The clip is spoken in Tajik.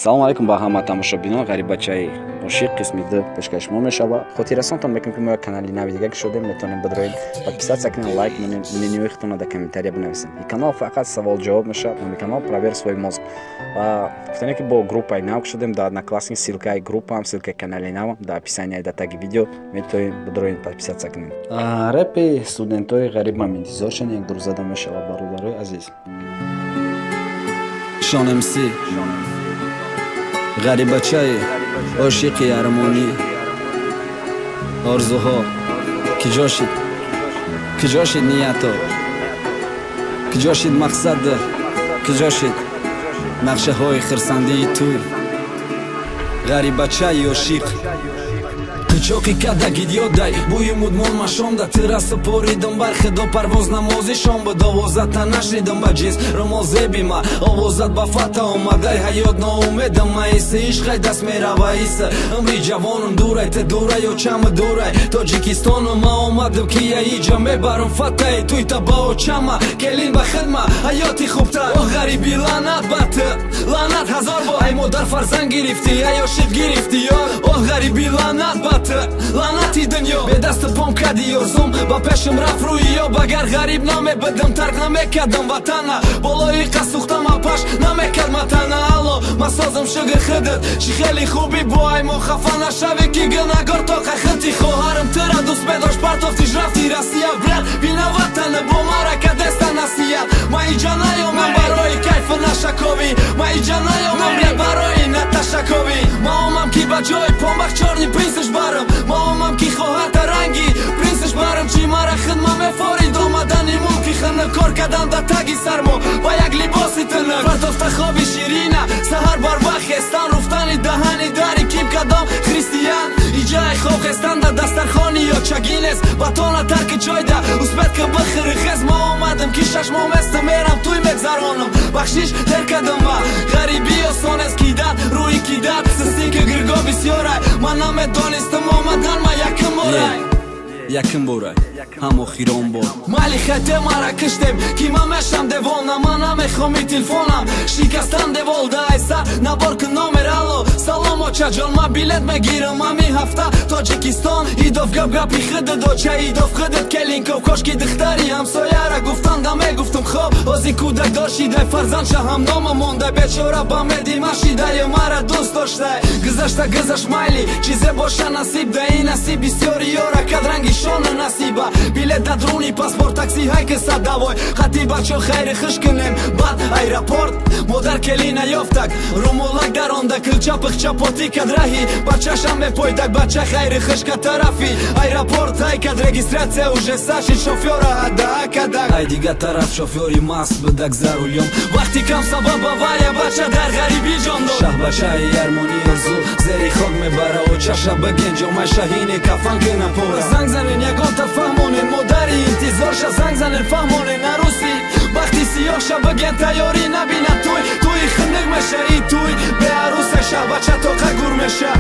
Салом алейкум ба ҳама тамошобинон. Ғариббачаи ошиқ қисми 2 пешкаши шумо мешавад. Хотиррасонтон мекунем, ки мо як канали нави дига кушодем. Метавонем бидроед, подписаться кунем, лайк монем, мнение худтонро дар комментария бинависем. Ин канал фақат савол ҷавоб мешавад. Номи канал «Проверь свой мозг». Ва гуфтане, ки бо группаи нав кушодем дар Одноклассник. Ссылкаи группаам, ссылкаи канали навам дар описанияи, дар таги видео. Метавонед бидроед, подписаться кунем. Репи студентои ғарибам интизор шен, як дур зада мешавад, бародарои азиз. Шон МС, ғарибачаи ошиқи армонӣ. Орзуҳо киҷо шид, киҷо шид ниято, киҷо шид мақсад, киҷо шид нақшаҳои хирсандии туй? Ғарибачаи ошиқ. Қичоқи кадагид ёдай, бӯи мудмон машонда. Тира супоридам бар худо, парвоз намози шом буд. Овозата нашнидам, ба ҷинс румол зебима. Овозат ба фата омадай, ҳаёт ноумедам. Маиси ишқай даст мерава иса. Умри ҷавонам дурай, те дурай, очама дурай. Тоҷикистону ма омадам, ки яиҷа мебарам фатаи туйта ба очама. Келин ба хидма, ҳаёти хубтар. О ғариби, лаънат ба ту, лаънат ҳазор бор. Ай модар фарзанд гирифтӣ, ай ошиқ гирифтӣ ёр. О ғариби, лаънат ба ту, лаънати дунё. Бедасту пом кади орзум, ба пешам рафт рӯи об. Агар ғариб намебудам, тарк намекардам ватана. Болои қасухтам апаш намекард матана. Алло, ма созам, шугр, худат чӣ? Хеле хубӣ? Бо ай мо хафа нашавӣ, ки гунагор тоқа хити. Хоҳарам тура дӯст медошт, партофтиш, рафти Россия. Брат, виноватана, бо мара кадеста насиҳат. Ма иҷа наёмам барои кайфу нашаковӣ. Ма иҷа наёмам, брат, барои наташаковӣ. Ма омам, ки ба ҷои помбах чёрный принцш барам. Ма омам, ки хоҳарта ранги принцш барам. Чӣ мара хидма мефорид омадани мулки хинак, кор кардан дар таги сармо ба як либоси тинак, партофта хоби ширина, саҳар барвақт хестан, руфтани даҳани дари ким кадом христиан. Иҷаи хоб хестан дар дастархони ёчагӣ нест. Батона тарки чойда успеть ка бихӯри, хез. Ма омадам, ки 6 моҳ местам, мерам, туй мегзаронам. Бахшиш, дер кардам ма. Ғарибӣ осон аст кидат рӯи кидат. Сисики гирго бисёрай. Ман намедонистам, омадан ма якум борай. Якум борай, ҳам охирон бор. Майли, хете мара киштем, ки ман мешам девона. Ман намехоҳам телефонам шикастан девол да айса набор кун номер. Алло, салом, очаҷон, ман билет мегирам ҳамин ҳафта Тоҷикистон. Идов гап гапи худат, оча, идов худат келинков. Кошки духтари ҳамсояра гуфтан да мегуфтам. Хоб ози кӯдак дошидай, фарзандша ҳамнома мондай. Бечора ба меди машидаю мара дӯст доштай. Гузашта гузашт, майли, чизе боша насиб. Да ин насиб бисёри ёра кад ранги шона насиба. Билет да друни паспорт, такси ҳайкаса давой. Хати бачо хайри хуш кунем, баъд аэропорт. Модар келина ёфтак, румолак даронда, килча пихча потӣ кад, раҳи бачашам мепойдак. Бача хайри хушка тарафи аэропорт ҳайкад. Регистрация уже саши, шофёра ҳадаҳа кадак. Ай дига тараф шофёри маст будак за рулём. Вақти кам сабаб авария, бача дар ғарибӣ ҷон дод. Шаҳбачаи армони орзу зери хок мебара. Очаша бигин, ҷомаи шаҳини кафан кина пора. Занг занен, ягонта фаҳмонен, модари интизорша. Занг занен, фаҳмонен, аруси бахти сиёҳша бигин, тайёрӣ набинад. Туй туи хинак меша, и туй беаруса. Шаҳбача тоқа гур меша.